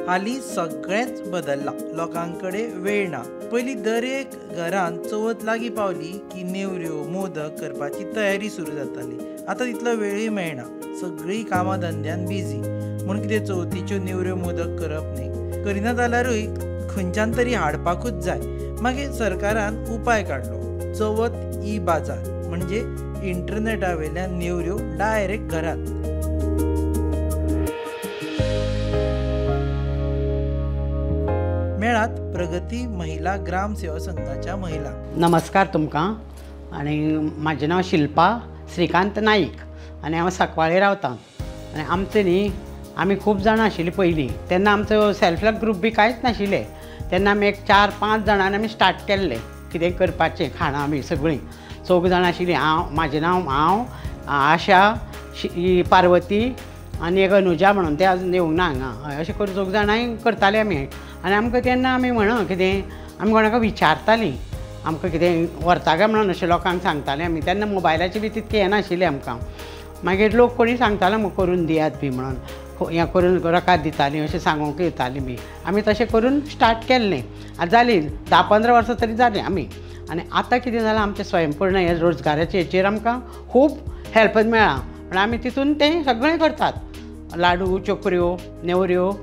हालीं सगळेंच बदल्लां, लोकां कडेन वेळ ना. पयलीं दरेक घरांत चवथ लागीं पावली की नेवऱ्यो मोदक करपाची तयारी सुरू जाताली. आतां तितलो वेळूय मेळना, सगळीं कामां धंद्यान बिजी म्हूण कितें चवथीच्यो नेवऱ्यो मोदक करप न्ही, करिना जाल्यारूय खंयच्यान तरी हाडपाकूच जाय. मागीर सरकारान उपाय काडलो, चवथ ई बाजार, म्हणजे इंटरनेटा वयल्यान नेवऱ्यो डायरेक्ट घरांत. मेळात प्रगती महिला ग्राम सेवा संघाच्या महिला. नमस्कार तुमकां, आनी म्हाजें नांव शिल्पा श्रीकांत नाईक आनी हांव सांकवाळे रावतां. आनी आमचें न्ही आमी खूब जाणां आशिल्लीं पयलीं, तेन्ना आमचो सेल्फ हेल्प ग्रूप बी कांयच नाशिल्लें. तेन्ना आमी एक 4-5 जाणांनी आमी स्टार्ट केल्लें कितें करपाचें खाणां बी सगळीं. 4 जाणां आशिल्लीं, हांव, म्हाजें नांव हांव, आशा, पार्वती आनी एक अनुजा म्हणून, तें आजून येवंक ना हांगा. हय, अशें करून 4 जाणां करतालीं आमी. आनी आमकां तेन्ना आमी म्हणा कितें आमी कोणाक विचारतालीं आमकां कितें व्हरता काय म्हणून, अशें लोकांक सांगतालीं आमी. तेन्ना मोबायलाचें बी तितकें येनाशिल्लें आमकां. मागीर लोक कोणी सांगतालो म्हाका करून दियात बी म्हणून, हें करून रकाद दितालीं, अशें सांगूंक येतालीं बी. आमी तशें करून स्टार्ट केल्लें. आतां जालीं 10-15 वर्सां तरी जालीं आमी. आनी आतां कितें जालां, आमचें स्वयंपूर्ण हे रोजगाराचे हेचेर आमकां खूब हेल्प मेळ्ळा. पण आमी तितून तें सगळें करतात, लाडू, चोकऱ्यो, नेवऱ्यो.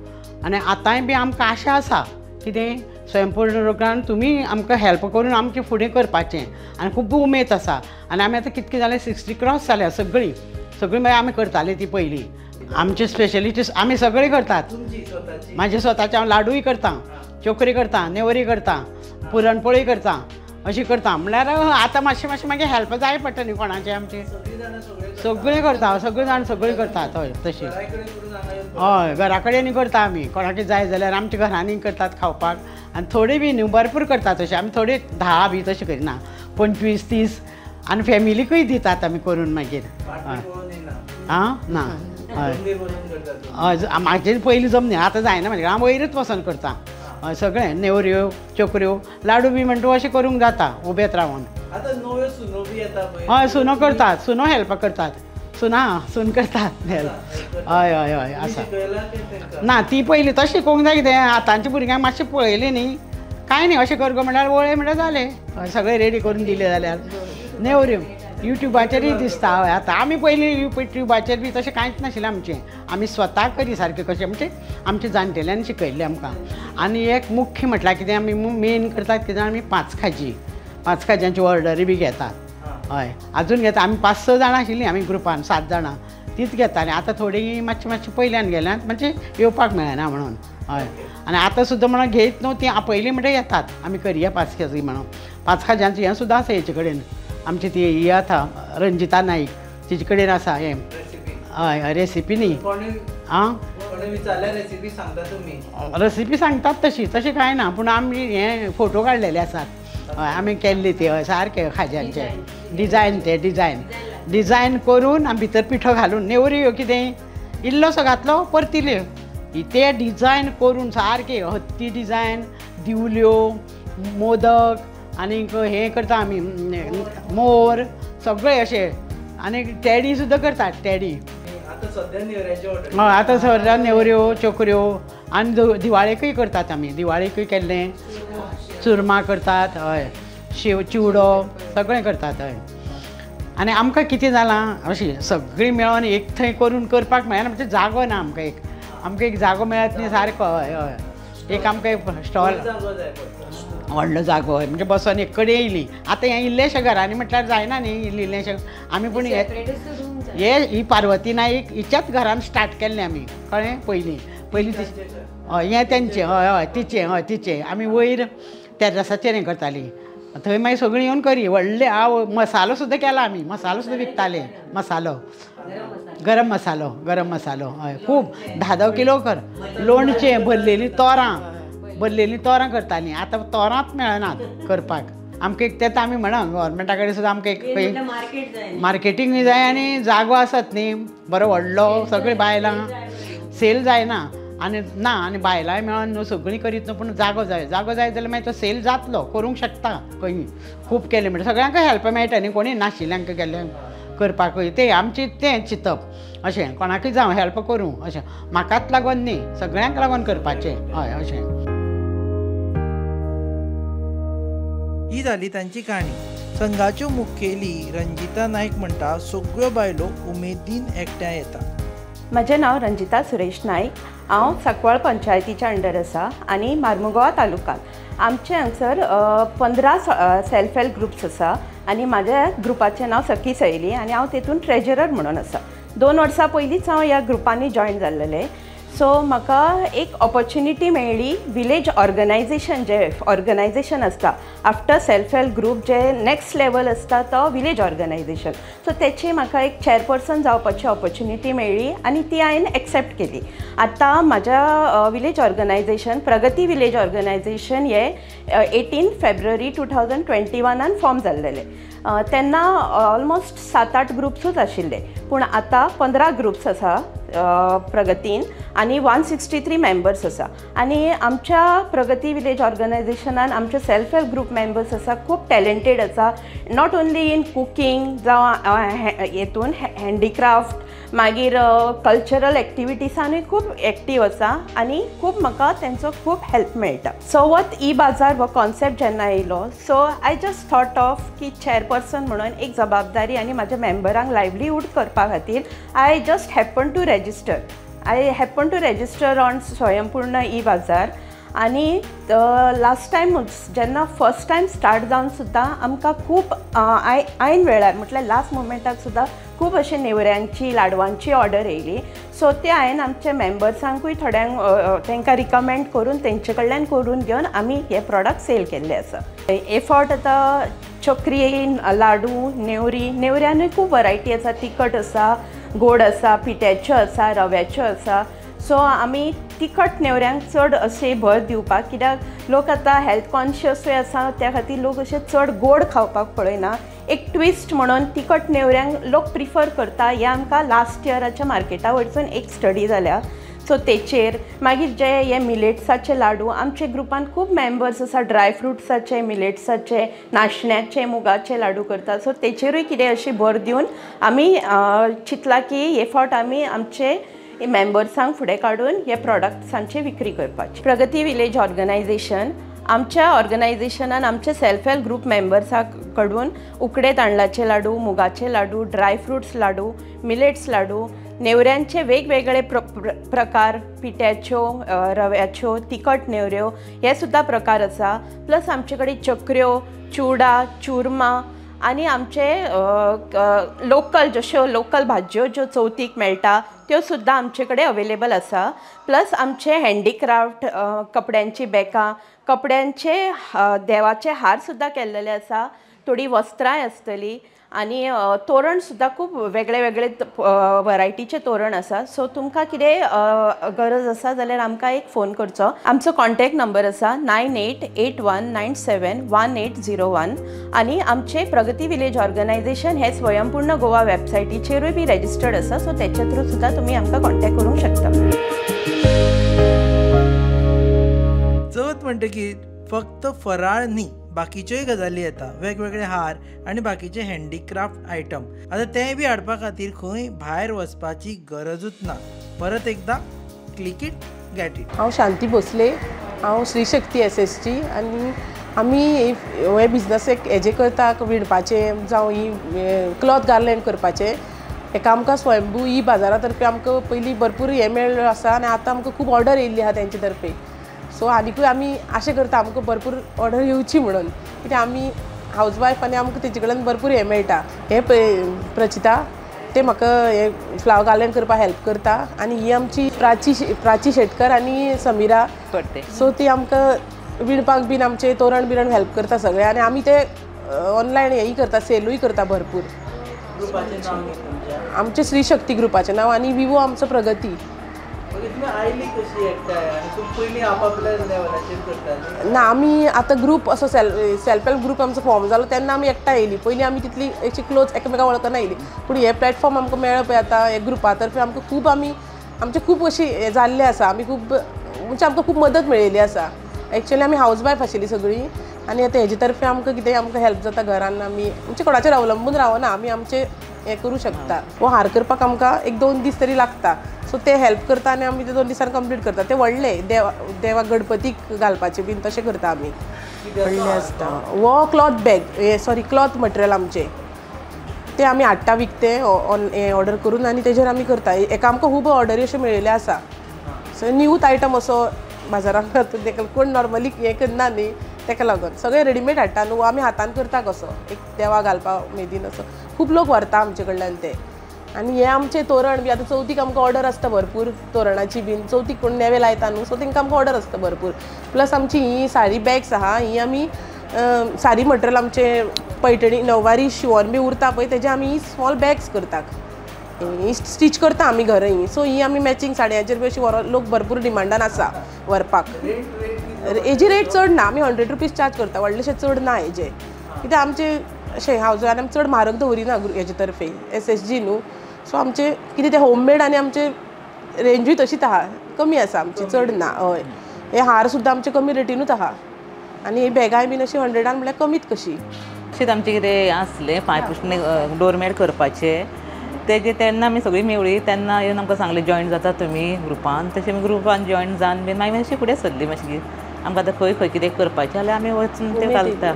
आनी आतांय बी आमकां आशा आसा कितें स्वयंपूर्ण रोजगारान तुमी आमकां हेल्प करून आमचें फुडें करपाचें, आनी खूब उमेद आसा. आनी आमी आतां कितकें जालें 60 क्रॉस जाल्या सगळीं सगळीं मागीर आमी करतालीं ती पयलीं. आमची स्पेशलिटी आमी सगळीं करतात. म्हाजे स्वताचे हांव लाडूय करतां, चोकरी करतां, नेवरी करतां, पुरणपोळी करतां, अशी करता. म्हणल्यार आतां मातशें मातशें मागीर हेल्प जाय पडटा न्ही कोणाचें. आमचें सगळीं करता, सगळीं जाण सगळीं करतात. हय, तशीं हय, घरा कडेन करता आमी. कोणाक जाय जाल्यार आमच्या घरांनी करतात खावपाक. आनी थोडी बी न्हू भरपूर करतात तशें आमी, थोडी 10 बी तशें करिना, 25-30 आनी फॅमिलीकूय दितात आमी करून मागीर. हय, आं ना, हय हय, म्हाजें पयलीं जमनी आतां जायना म्हाजें, हांव वयरूच वचोन करता. हय, सगळें नेवऱ्यो, चोकऱ्यो, लाडू बी म्हणटा अशें करूंक जाता उबेत रावन. हय, सुनो करतात, सुनो हेल्प करतात, सुना सून करतात हेल्प. हय हय हय आसा ना ती पयलीं तशें शिकोवंक जाय कितें. आतांच्या भुरग्यांक मातशें पळयलें न्ही कांय न्ही, अशें कर गो म्हणल्यार वळय म्हणल्यार जालें, सगळें रेडी करून दिलें जाल्यार. नेवऱ्यो युट्यूबाचेरूय दिसता. हय, आतां आमी पयलीं युट्यूबाचेर बी तशें कांयच नाशिल्लें आमचें, आमी स्वता करी सारकें कशें म्हणजे आमच्या जाणटेल्यांनी शिकयल्लें आमकां. आनी एक मुख्य म्हटल्यार कितें आमी मेन करतात कितें, आमी पांच खाज्यांची ऑर्डरी बी घेतात. हय, आजून घेता आमी. 5-6 जाणां आशिल्लीं आमी ग्रुपान, 7 जाणां तीच घेतालीं. आतां थोडीं मातशें मातशें पयल्यान गेल्यात, म्हणजे येवपाक मेळना म्हणून. हय, आनी आतां सुद्दां म्हणून घेयत न्हू ती पयलीं म्हणटा येतात आमी करया पांच खाजी म्हणून. पांच खाज्यांचें हें सुद्दां आसा हेचे कडेन, आमची ती ही आसा रंजिता नाईक, तिचे कडेन आसा हें. हय, रेसिपी न्ही आं, रेसिपी सांगतात तशी तशें कांय ना, पूण आमी हें फोटो काडलेले आसात. हय, आमी केल्ली ती. हय, सारकें खाज्यांचे डिजायन, ते डिजायन डिजायन करून आमी भितर पिठो घालून नेवऱ्यो कितें इल्लोसो घातलो परतिल्यो, ते डिजायन करून सारके हत्ती डिजायन, दिवल्यो, मोदक आनीक हें करता आमी, मोर सगळे अशे. आनी टेडी सुद्दां करतात, टेडी. हय, आतां सद्या नेवऱ्यो, चोकऱ्यो आनी दिवाळेकूय करतात आमी. दिवाळेकूय केल्लें चुरमा करतात. हय, शेव चिवडो सगळें करतात. हय, आनी आमकां कितें जालां अशीं सगळीं मेळोन एक थंय करून करपाक मेळना, म्हणजे जागो ना आमकां. एक आमकां एक जागो मेळत न्ही सारको. हय हय, एक आमकां एक स्टॉल व्हडलो जागो. हय, म्हणजे बसोन एक कडेन येयली. आतां हें इल्लेशें घरांनी म्हटल्यार जायना न्ही, इल्लें इल्लेशें आमी. पूण हे ही पार्वती नाईक हिच्याच घरान स्टार्ट केल्लें आमी, कळ्ळें. पयलीं पयलीं हय, हें तेंचें. हय हय, तिचें. हय, तिचें. आमी वयर तेर्रासाचेर हें करतालीं, थंय मागीर सगळीं येवन करी. व्हडले हांव मसालो सुद्दां केला आमी, मसालो सुद्दां विकताले. मसालो, गरम मसालो, गरम मसालो. हय, खूब 10-10 किलो कर. लोणचें, भरलेलीं तोरां, भरलेलीं तोरां करतालीं. आतां तोरांच मेळनात करपाक आमकां. एक तें आमी म्हणा गव्हर्मेंटा कडेन सुद्दां आमकां एक मार्केटींगूय जाय आनी जागो आसत न्ही बरो व्हडलो, सगळीं बायलां सेल जायना आनी ना, आनी बायलांय मेळोन न्हू सगळीं करीत न्हू, पूण जागो जाय. जागो जाय जाल्यार मागीर तो सेल जातलो, करूंक शकता खंय. खूब केलें म्हणटा सगळ्यांक हेल्प मेळटा न्ही, कोणी नाशिल्ल्यांक केल्ले. करपाकूय तें आमचें तें चिंतप अशें कोणाकूय जावं हेल्प करूं अशें म्हाकाच लागून न्ही सगळ्यांक लागून करपाचें हय अशें. ही जाली तांची काणी. संघाच्यो मुखेली रंजिता नायक म्हणटा सगळ्यो बायलो उमेदीन एकठांय येता. म्हजें नांव रंजिता सुरेश नायक. हांव सांकवाळ पंचायतीच्या अंडर आसा आनी मार्मुगोवा तालुक्यांत. आमचे हांगसर 15 सेल्फ हेल्प ग्रुप्स आसा आनी म्हाज्या ग्रुपाचें नांव सखी सैली आनी हांव तेतून ट्रेजरर म्हणून आसा. 2 वर्सां पयलींच हांव ह्या ग्रुपांनी जॉयन जाल्लेलें. सो म्हाका एक ऑपॉर्च्युनिटी मेळ्ळी विलेज ऑर्गनायजेशन जे ऑर्गनायजेशन आसता आफ्टर सेल्फ हेल्प ग्रूप जे नेक्स्ट लेवल आसता तो विलेज ऑर्गनायजेशन. सो तेची म्हाका एक चेअरपर्सन जावपाची ऑपॉर्च्युनिटी मेळ्ळी आनी ती हांवें एक्सेप्ट केली. आतां म्हाज्या village organisation Pragati village organisation हे 18 फेब्रुवारी 2021 फॉर्म जाल्लेलें. तेन्ना ऑलमोस्ट 7-8 ग्रुप्सूच आशिल्ले पूण आतां 15 ग्रुप्स आसा प्रगतीन आनी 163 मेंबर्स आसा. आनी आमच्या प्रगती विलेज ऑर्गनायजेशनान आमचे सेल्फ हेल्प ग्रूप मेंबर्स आसा खूब टॅलेंटेड आसा. Not only in cooking जावं हेतून हँडीक्राफ्ट मागीर कल्चरल एक्टिविटीसानूय खूब एक्टीव आसा आनी खूब म्हाका तेंचो खूब हेल्प मेळटा. चवथ ई बाजार हो कॉन्सेप्ट जेन्ना येयलो so I just thought of की चेअरपर्सन म्हणून एक जबाबदारी आनी म्हाज्या मेंबरांक लायवलीहूड करपा खातीर I just happen to register. I happen to register on Swayampurna e Bazaar. आनी लास्ट टायम जेन्ना फर्स्ट टायम स्टार्ट जावन सुद्दां आमकां खूब ऐन वेळार म्हटल्यार लास्ट मुमेंटाक सुद्दां खूब अशे नेवऱ्यांची लाडवांची ऑर्डर येयली. सो ते हांवें आमच्या मेंबर्सांकूय थोड्यांक तांकां रिकमेंड करून तेंचे कडल्यान करून घेवन आमी हे प्रोडक्ट सेल केल्ले आसा. हे फावट आतां चक्री लाडू नेवरी नेवऱ्यानूय खूब वरायटी आसा. तिखट आसा, गोड आसा, पिठ्याच्यो आसा, रव्याच्यो आसा. सो आमी तिखट नेवऱ्यांक चड अशें भर दिवपाक कित्याक लोक आतां हेल्थ कॉन्शियसूय आसा त्या खातीर लोक अशें चड गोड खावपाक पळयना. एक ट्विस्ट म्हणून तिखट नेवऱ्यांक लोक प्रिफर करता. हें आमकां लास्ट इयराच्या मार्केटा वयरसून एक स्टडी जाल्या. सो तेचेर मागीर जे हे मिलेट्साचे लाडू आमचे ग्रुपान खूब मेंबर्स आसा ड्राय फ्रुट्साचे मिलेट्साचे नाशण्याचे मुगाचे लाडू करता. सो तेचेरूय कितें अशी भर दिवन आमी चिंतलां की हे फावट आमी आमचे मेंबर्सांक फुडें काडून हे प्रोडक्ट्सांची विक्री करपाची. प्रगती विलेज ऑर्गनायजेशन आमच्या ऑर्गनायजेशनान आमचे सेल्फ हेल्प ग्रूप मेंबर्सां कडून उकडे तांदळाचे लाडू, मुगाचे लाडू, ड्राय फ्रुट्स लाडू, मिलेट्स लाडू, नेवऱ्यांचे वेगवेगळे प्रकार, पिठ्याच्यो, रव्याच्यो, तिखट नेवऱ्यो हे सुद्दां प्रकार आसा. प्लस आमचे कडेन चकऱ्यो, चिवडा, चुरमा आनी आमचे लोकल जश्यो लोकल भाजयो ज्यो चवथीक मेळटा त्यो सुद्दां आमचे कडेन अवेलेबल आसा. प्लस आमचे हँडीक्राफ्ट कपड्यांची बॅगां, कपड्यांचे देवाचे हार सुद्दां केल्लेले आसा. थोडीं वस्त्रांय आसतलीं आनी तोरण सुद्दां खूब वेगळे वेगळे वरायटीचे तोरण आसा. सो तुमकां कितें गरज आसा जाल्यार आमकां एक फोन करचो. आमचो कॉन्टेक्ट नंबर आसा 9881971801 आनी आमचे प्रगती विलेज ऑर्गनायजेशन हे स्वयंपूर्ण गोवा वेबसायटीचेरूय बी रेजिस्टर्ड आसा. सो तेच्या थ्रू सुद्दां तुमी आमकां कॉन्टेक्ट करूंक शकता. चवथ म्हणटकीर फक्त फराळ न्ही, बाकीच्योय गजाली येता, वेगवेगळे हार आनी बाकीचे हँडीक्राफ्ट आयटम. आतां तेंय बी हाडपा खातीर खंय भायर वचपाची गरजूच ना. परत एकदां क्लिक it get it. हांव शांती भोसले, हांव श्री शक्ती एस एस जी आनी आमी हे बिजनस एक हेजे करता विणपाचें जावं ही क्लॉथ गार्लँड करपाचें. हेका आमकां स्वयंभू ई बाजारा तर्फे आमकां पयलीं भरपूर हें मेळ्ळो आसा आनी आतां आमकां खूब ऑर्डर येयल्ली आसा तेंचे तर्फे. सो आनिकूय आमी आशा करता आमकां भरपूर ऑर्डर येवची म्हणून, कित्याक आमी हावज वायफ आनी आमकां तेजे कडल्यान भरपूर हें मेळटा. हें पळय प्रचिता तें म्हाका हें फ्लावर गार्लँड करपाक हेल्प करता आनी ही आमची प्राची शेटकर आनी समिरा, सो ती आमकां विणपाक बीन आमचें तोरण बिरण हेल्प करता सगळें. आनी आमी ते ऑनलायन हेंय करता, सेलूय करता भरपूर. आमचें श्री शक्ती ग्रुपाचें नांव आनी विवो आमचो प्रगती. ना आमी आतां ग्रूप असो सेल्फ हेल्प ग्रूप आमचो फॉर्म जालो तेन्ना आमी एकठांय येयली. पयलीं आमी तितली अशी क्लोज एकामेकां वळखना येयली, पूण हे प्लॅटफॉर्म आमकां मेळ्ळो पळय आतां हे ग्रुपा तर्फे आमकां खूब आमी आमचें खूब अशी हें जाल्लें आसा. आमी खूब म्हणजे आमकां खूब मदत मेळिल्ली आसा. एक्चुअली आमी हावज वायफ आशिल्ली सगळीं, आनी आतां हेजे तर्फे आमकां कितें आमकां हेल्प जाता घरान आमी आमचे कोणाचेर अवलंबून रावना आमी आमचे हें करूं शकता. हो हार करपाक आमकां 1-2 दीस तरी लागता सो ते हेल्प करता आनी आमी ते 2 दिसान कंप्लीट करता. ते व्हडले देवा गणपतीक घालपाचे बीन तशें करता आमी व्हडले आसता. हो क्लॉथ बॅग हे सॉरी क्लॉथ मटेरियल आमचें ते आमी हाडटा विकते ऑर्डर करून आनी तेजेर आमी करता. एका आमकां खूब ऑर्डरी अश्यो मेळिल्ल्यो आसा सो न्यूच आयटम असो बाजारान तेका कोण नॉर्मली हें करना न्ही तेका लागून सगळें रेडीमेड हाडटा न्हू आमी हातान करता कसो एक देवा घालपा उमेदीन असो खूब लोक व्हरता आमचे कडल्यान ते. आनी हे आमचें तोरण बी आतां चवथीक आमकां ऑर्डर आसता भरपूर तोरणाची बीन चवथीक कोण नेवे लायता न्हू सो तेंकां आमकां ऑर्डर आसता भरपूर. प्लस आमची ही साडी बॅग्स आहा ही आमी साडी मटेरियल आमचें पैठणी नववारी शिवोन बी उरता पळय तेजे आमी ही स्मॉल बॅग्स करता ही स्टिच करता आमी घरा ही. सो ही आमी मॅचिंग साडयांचेर बी अशी व्हर लोक भरपूर डिमांडान आसा व्हरपाक. हेजी रेट चड ना आमी 100 रुपीज चार्ज करता व्हडलेशें चड ना हेजे कित्याक आमचे अशें हावज आनी आमी चड म्हारग दवरिना हेजे तर्फे SSG न्हू सो आमचे कितें तें होममेड आनी आमचे रेंजूय तशीच आहा कमी आसा आमची चड ना. हय हे हार सुद्दां आमचे कमी रेटीनूच आहा आनी ही बॅगांय बीन अशी 100 म्हणल्यार कमीच कशी. अशेंच आमचें कितें आसलें पांय पुसणें डोरमॅट करपाचें तेजे तेन्ना आमी सगळीं मेवळी तेन्ना येवन आमकां सांगलें जॉयन जाता तुमी ग्रुपान तशें आमी ग्रुपान जॉयन जावन बीन मागीर मातशी फुडें सरली मातशी आमकां आतां खंय खंय कितें करपाचें जाल्यार आमी वचून तें घालता.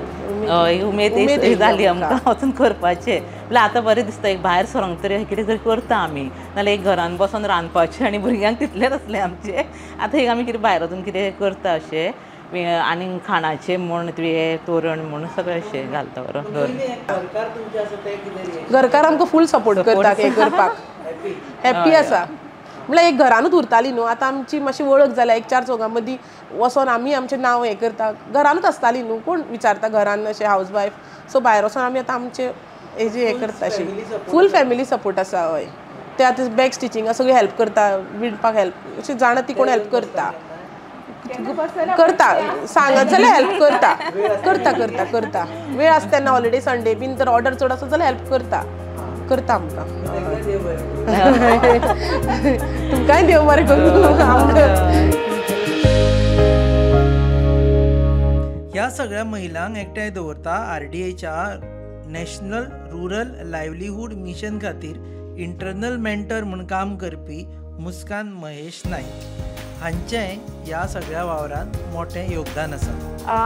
हय उमेद जाली आमकां वचून करपाचें म्हणल्यार आतां बरें दिसता एक भायर सरोंक तरी कितें तरी करता आमी नाल्यार एक घरान बसोन रांदपाचें आनी भुरग्यांक तितलेंच आसलें आमचें. आतां एक आमी कितें भायर वचून कितें करता अशें आनी खाणाचें म्हूण तुवें तोरण म्हूण सगळें अशें घालता बरो. घरकार आमकां फूल सपोर्ट करता हें करपाक हॅप्पी आसा म्हणल्यार एक घरानूच उरताली न्हू आतां आमची मातशी वळख जाल्या एक 4 चौगां मदीं वचोन आमी आमचें नांव हें करता घरानूच आसताली न्हू कोण विचारता घरान अशें हावज वायफ सो भायर वचोन आमी आतां आमचें हेजें हें करता अशी फूल फॅमिली सपोर्ट आसा. हय ते आतां बॅग स्टिचिंगा सगळी हेल्प करता विणपाक हेल्प अशें जाणा ती कोण हेल्प करता करता सांगत जाल्यार हेल्प करता करता करता करता वेळ आसता तेन्ना हॉलिडे संडे बीन जर ऑर्डर चड आसत जाल्यार हेल्प करता करता आमकां. तुमकांय देव बरें करूं. ह्या सगळ्या महिलांक एकठांय दवरता RDAच्या नॅशनल रुरल लायवलीहूड मिशन खातीर इंटरनल मेंटर म्हूण काम करपी मुस्कान महेश नाईक हांचें ह्या सगळ्या वावरांत मोठें योगदान आसा.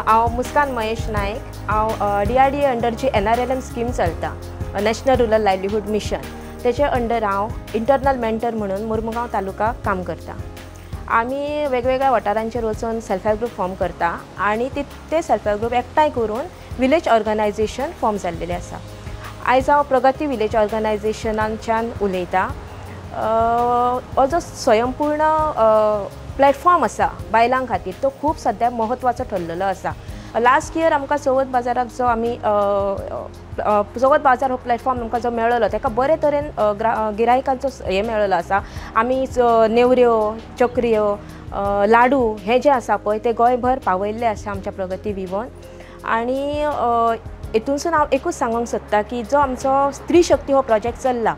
हांव मुस्कान महेश नायक. हांव DRDA under जी NRLM scheme चलता नॅशनल रुरल लायवलीहूड मिशन तेचे अंडर हांव इंटरनल मेंटर म्हणून मुर्मुगांव तालुका काम करता. आमी वेगवेगळ्या वाठारांचेर वचून सेल्फ हेल्प ग्रूप फॉर्म करता आनी ते सेल्फ हेल्प ग्रूप एकठांय करून विलेज ऑर्गनायजेशन फॉर्म जाल्लेलें आसा. आयज हांव प्रगती विलेज ऑर्गनायजेशनाच्यान उलयतां. हो जो स्वयंपूर्ण प्लॅटफॉर्म आसा बायलां खातीर तो खूब सद्या म्हत्वाचो ठरलेलो आसा. लास्ट इयर आमकां चवथ बाजाराक जो आमी चवथ बाजार हो प्लॅटफॉर्म आमकां जो मेळ्ळो ताका बरे तरेन गिरायकांचो हें मेळ्ळो आसा. आमी नेवऱ्यो चकऱ्यो लाडू हे जे आसा पळय ते गोंयभर पावयल्ले आसा आमच्या प्रगती विवोन. आनी हेतूनसून हांव एकूच सांगूंक सोदता की जो आमचो स्त्री शक्ती हो प्रोजेक्ट चल्ला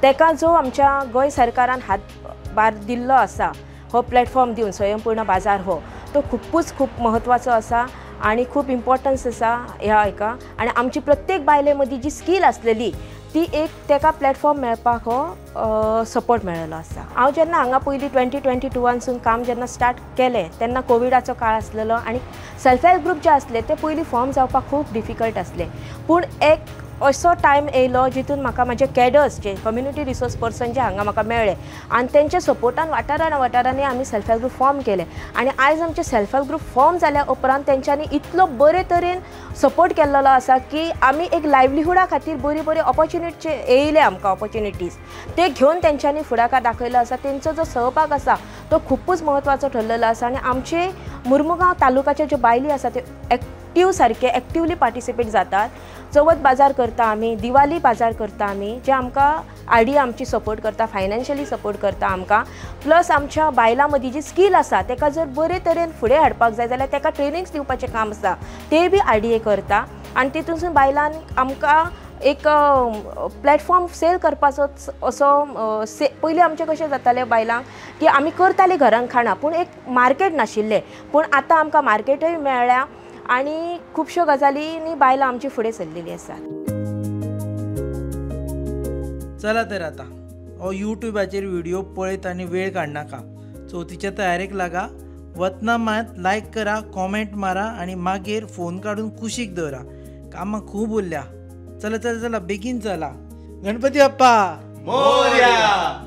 ताका जो आमच्या गोंय सरकारान हातभार दिल्लो आसा हो प्लॅटफॉर्म दिवन स्वयंपूर्ण बाजार हो तो खुबूच खूब म्हत्वाचो आसा आनी खूब इम्पॉर्टन्स आसा ह्या हेका. आनी आमची प्रत्येक बायले मदीं जी स्कील आसलेली ती एक ताका प्लॅटफॉर्म मेळपाक हो सपोर्ट मेळिल्लो आसा. हांव जेन्ना हांगा पयलीं 2022 काम जेन्ना स्टार्ट केलें तेन्ना कोविडाचो काळ आसलेलो आनी सेल्फ हेल्प ग्रूप जे आसले ते पयलीं फॉर्म जावपाक खूब डिफिकल्ट आसले. पूण एक असो टायम येयलो जितून म्हाका म्हाजे कॅडर्स जे कम्युनिटी रिसोर्स पर्सन जे हांगा म्हाका मेळ्ळे आनी तेंच्या सपोर्टान वाठारान वाठारांनी आमी सेल्फ हेल्प ग्रूप फॉर्म केले. आनी आयज आमचे सेल्फ हेल्प ग्रूप फॉर्म जाल्या उपरांत तेंच्यांनी इतलो बरे तरेन सपोर्ट केल्लो आसा की आमी एक लायवलीहुडा खातीर बरी बरी ऑपॉर्च्युनिटी येयले आमकां ऑपॉर्च्युनिटीज ते घेवन तेंच्यांनी फुडाकार दाखयलो आसा. तेंचो जो सहभाग आसा तो खुबूच म्हत्वाचो ठरलेलो आसा. आनी आमचे मुर्मुगांव तालुकाचे ज्यो बायली आसा त्यो एक्टीव सारके एक्टिवली पार्टिसिपेट जातात. चवथ बाजार करता आमी, दिवाली बाजार करता आमी, जे आमकां आरडीए आमची सपोर्ट करता, फायनान्शियली सपोर्ट करता आमकां. प्लस आमच्या बायलां मदीं जी स्कील आसा ताका जर बरे तरेन फुडें हाडपाक जाय जाल्यार ताका ट्रेनिंग्स दिवपाचें काम आसा तें बी आरडीए करता. आनी तितूनसून बायलांक आमकां एक प्लॅटफॉर्म सेल करपाचो असो पयलीं आमचें कशें जातालें बायलांक की आमी करतालीं घरान खाणां पूण एक मार्केट नाशिल्लें. पूण आतां आमकां मार्केटूय मेळ्ळ्या आनी खुबश्यो गजालींनी बायलां आमची फुडें सरलेली आसात. चला तर आतां हो यूट्यूबाचेर व्हिडिओ पळयत आनी वेळ काडनाका, चवथीच्या तयारेक लागा. वतना मात लायक करा, कॉमेंट मारा आनी मागीर फोन काडून कुशीक दवरा. कामां खूब उरल्या. चला चला चला बेगीन चला. गणपती बाप्पा मोरया.